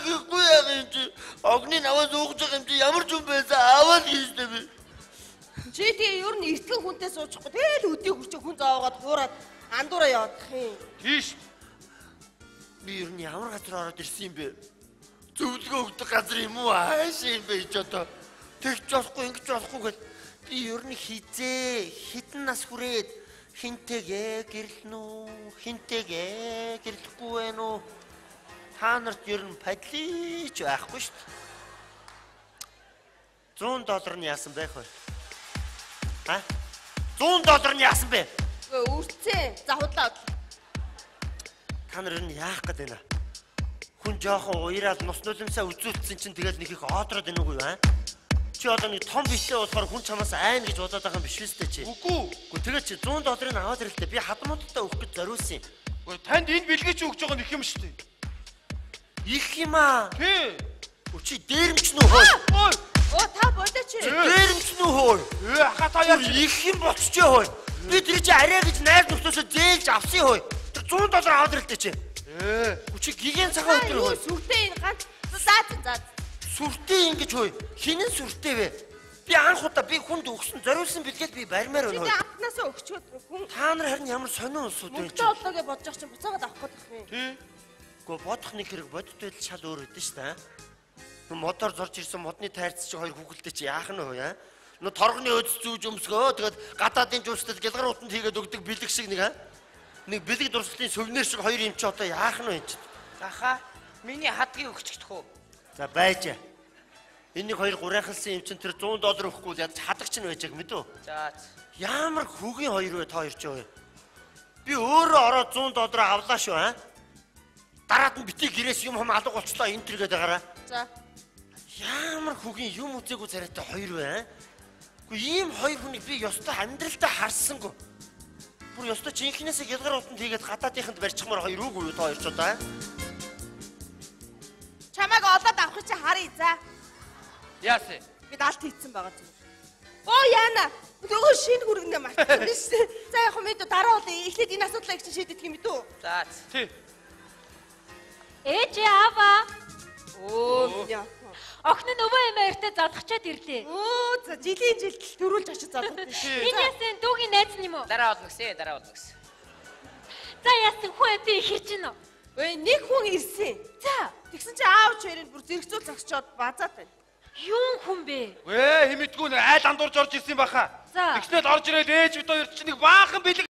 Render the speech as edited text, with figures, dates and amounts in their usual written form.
Тэгэхгүй яах юм чи? Огны наваас уугж байгаа юм чи ямар ч юм байсан аваад хийжтэй би. Чи тий ер нь эртгэн хүнтэй суучихгүй. Тэгэл өдийг хүрчээ хүн зоогоод хуураад андуураа явах юм. Тийш. Би ер нь ямар газар ороод ирсэн юм бэ? Зөвлөгөө өгдөг газар юм уу? Ааш юм бэ чи одоо. Тэгж болохгүй, ингэж болохгүй гэл би ер нь хизээ хитэн нас хүрээд хинтэйгээ гэрлэн үү? Хинтэйгээ гэрлэхгүй байх уу? Та нарт ер нь падлийч байхгүй шүү дээ. $100 нь яасан бэ хөө? А? $100 нь яасан бэ? Үрцээ. За худлаа. Та нар ер нь яах гээд байна? Хүн жоохон уяраал нус нулимсаа үзүүлсэн чинь тэгэл нэг их одроод байна уу юу аа? Чи одоо нэг том битэй болохоор хүн чамаас айн гэж бодоод байгаа юм биш үү чи? Үгүй. Үгүй тэгээ чи $100-ыг аваад ирэлтэй. Би хадмуудтай өгөх гэж зориулсан юм. Үгүй танд энэ бэлгийг чи өгч байгаа нь их юм шүү дээ. Их юм аа. Тий. Чи дээрэмч нүү хөө? Оо та болооч. Дээрэмч нүү хөө? Ээ аха та яа их юм болчихжээ хөө. Би тэр чи арай гэж найз нөхдөсөө зээлж авсан хөө. Тэр $100 аваад ирэлтэй чи. Ээ. Чи гигэн цагаан өдөр хөө. Сүртэй энэ ганц заа заа. Сүртэй ингэж хөө. Хинэн сүртэй вэ? Би анх удаа би хүнд өгсөн зориулсан бэлгээд би барьмаар байна хөө. Чи амтнаасаа өгчөөд хүн. Та нар харин ямар сонин улсууд вэ? Мөнгөтэй боллоо гэж бодож чинь буцаагаад авах гээд байх юм. Тий. Гэхдээ бодох нэг хэрэг бодит байдал шал өөр өгдөн шүү дээ. Модоор зорж ирсэн модны тайрц чи хоёр хүүхэлтэй чи яах нь вэ яа? Нөө торгоны өдөс зүүж өмсгөө тэгээд гадаадын жуулчдад гялгар утанд хийгээд өгдөг бэлэг шиг нэг аа. Нэг бэлэг дурсгалын сувенир шиг хоёр юм чи одоо яах нь вэ чи? Ахаа миний хадгийг өгчихдөх үү? За байж. Энийг хоёр гурайхалсан юм чин тэр $100 өгөхгүй бол ядаж хадагч нь байж яг мэдв. За. Ямар хөгийн хоёр вэ та хоёр чи вэ? Би өөрөө ороод $100 авлаа шүү аа. Дараад нь бити гэрээс юм хам алга болчлоо энэ төр гэдэг байгаараа. За. Ямар хөгийн юм үзээгүй царайтай хоёр вэ? Үгүй ийм хоёр хүнийг би ёстой амьдралдаа харсангүй. Бүр ёстой жинхнээсээ гялгар утанд хийгээд гадаадынханд барьчихмаар хоёр үгүй юу та хоёр ч одоо. Чамайг олоод авах чи харъя за. Яасан? Би далт хийцэн байгаа зүгээр. Оо яана. Нөгөө шинэ хүргэнэ мартсан биш үү? За яг мэдүү дараа бол эхлээд энэ асуудлыг чинь шийдэх юм мэдүү. За. Тий. Ээж аава. Оо яа. Охин нь өвөө эмээ эртээ залгачаад ирлээ. Өө за жилийн жилд төрүүлж очиж залгах тийм. Энэ яасан дүүгийн найз нь юм уу? Дараа болно гэсэн, дараа болно гэсэн. За яасан хүн амт их ирж гинөө. Өө нэг хүн ирсэн. За тэгсэн чи аав чирээ бүр зэрэгцүүл зогсчоод базаад байна. Юун хүн бэ? Ээ хэмэтгүй нэг айл андуурж орж ирсэн баха. За. Тэгснээр орж ирээд ээж бид хоёр чинь нэг баахан бэлэг